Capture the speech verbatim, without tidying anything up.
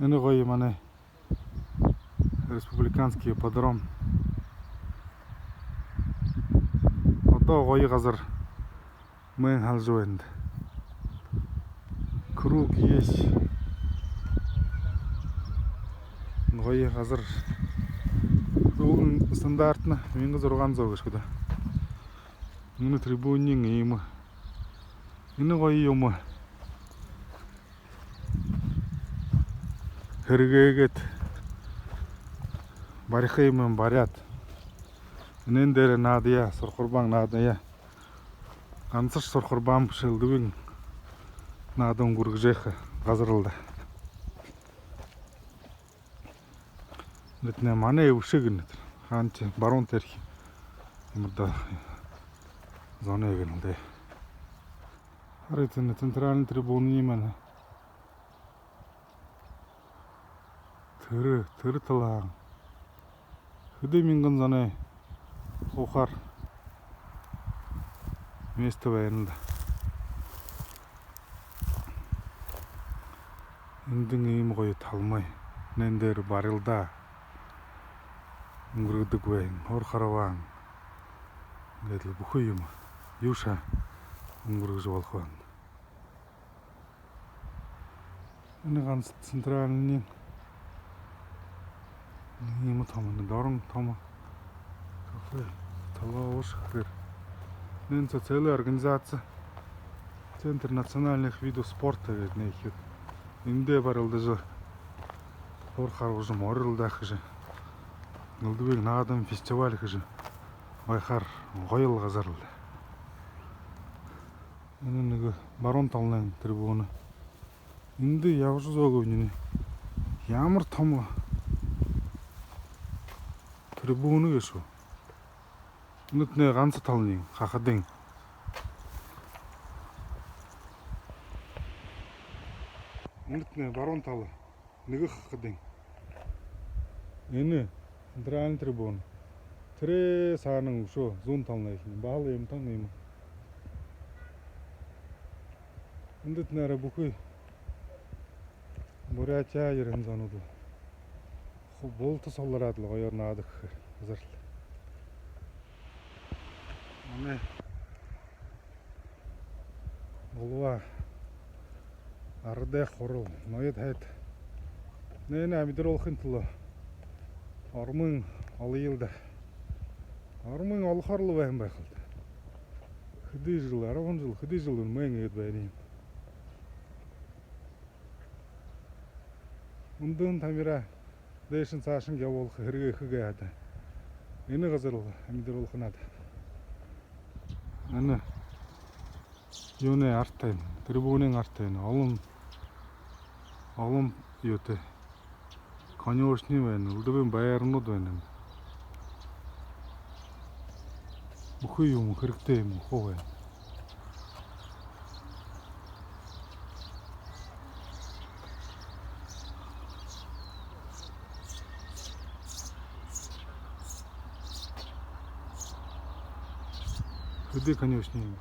Энэ гоё манай республиканский ипподром. Одоо гоё газар мэн халжа байна. Круг есть. Гоё газар. Кругын стандартна мянга зургаан зуу гээшэ гү даа. Энэ трибунын иимэ. Энэ гоё юм. Һэргээгээд бариха юм бариад. Энээн дээрэ наадая, сурхарбаан наадая. Гансашье сурхарбаан бэшэ, элдэбын наада үнгэргэжэ байха газар лэ даа. Эндэтнай манай үбшэ гэнэ. Хаанашье баруун тээрэхи. Ямар даа зоной гэнэ лэ даа. Харыт, энэ центральна трибунын манай. Тэрэ, тэрэ талаһаа хэды мянган зоной уухаар место байна лэ даа. Эндэнь иимэ гоё талмай. Энээн дээрэ барилдаа үнгэргэдэг байна. Һур харбаан. Иигээд лэ бүхы юумэ юушье үнгэргэжэ болохо байна. Энэ ганса центральна. Иимэ томо, энэ доронь томо кафе, столовошье хэр. Энэнь целая организация. Центр национальных видов спорта гээд нэрэтэй. Эндээ барилдажа, һур харбажа, морилдоо хэжэ, элдэбын наадан, фестиваль хэжэ байхаар гоё лэ газар лэ. Энэ нэгэ баруун талын трибуна. Эндэ ябажа үзөөгүйб энэ. Ямар томо трибуна гээшэб. Эндэтнай ганса талань, хахадынь. Эндэтнай баруун тала. Нэгэ хахадынь. Энэ центральна трибуна. Тэрэ саанань үшөө зүүн талань эхинь. Баһал иимэ тон иимэ. Эндэтнай бүхы Бурятияһаа ерэһэн зонууд лэ. Ху-, булта солороод лэ гоёор наадаха газар лэ. Манай Булва арадай хурал, ноёд һайд. Энээнээ амидаралхын түлөө ормын олоё лэ даа. Ормын олохоор лэ байһан байха лэ даа. Хэды жэл, арбан жэл, хэды жэл үнэн мэн иигээд байна юм. Үндэн тамираа дээшэнь саашань ябуулха, һэргээхэ гээ хадаа. Энэ газар лэ амидаралха надаа. Энэ юунэй арта юм, трибунын арта юм. Олон, олон юутэй. Конюшни байна, элдэбын байранууд байна. Бүхы юумэ хэрэгтэй юм хуу байна. Хэды конюшни юм.